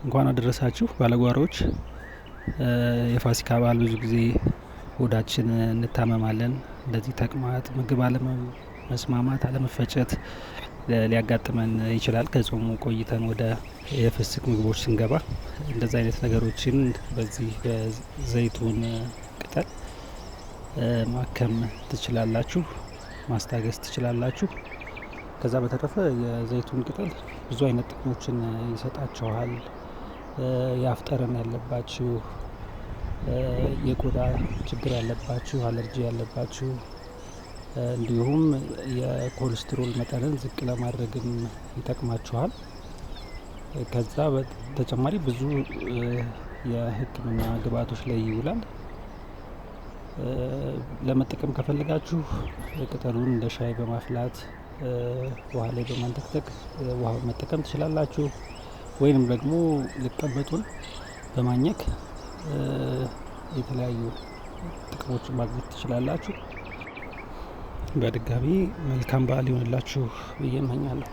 እንኳን አደረሳችሁ ባለጓሮዎች። የፋሲካ በዓል ብዙ ጊዜ ሆዳችን እንታመማለን። እንደዚህ ተቅማጥ፣ ምግብ አለመስማማት፣ አለመፈጨት ሊያጋጥመን ይችላል። ከጾሙ ቆይተን ወደ የፍስክ ምግቦች ስንገባ እንደዚህ አይነት ነገሮችን በዚህ በዘይቱን ቅጠል ማከም ትችላላችሁ፣ ማስታገስ ትችላላችሁ። ከዛ በተረፈ የዘይቱን ቅጠል ብዙ አይነት ጥቅሞችን ይሰጣችኋል። የአፍ ጠረን ያለባችሁ፣ የቆዳ ችግር ያለባችሁ፣ አለርጂ ያለባችሁ፣ እንዲሁም የኮሌስትሮል መጠንን ዝቅ ለማድረግም ይጠቅማችኋል። ከዛ በተጨማሪ ብዙ የሕክምና ግብአቶች ላይ ይውላል። ለመጠቀም ከፈለጋችሁ ቅጠሉን እንደ ሻይ በማፍላት ውሃ ላይ በማንተክተክ ውሃ መጠቀም ትችላላችሁ። ወይንም ደግሞ ልቀመጡን በማኘክ የተለያዩ ጥቅሞችን ማግኘት ትችላላችሁ። በድጋሚ መልካም በዓል ይሆንላችሁ ብዬ እመኛለሁ።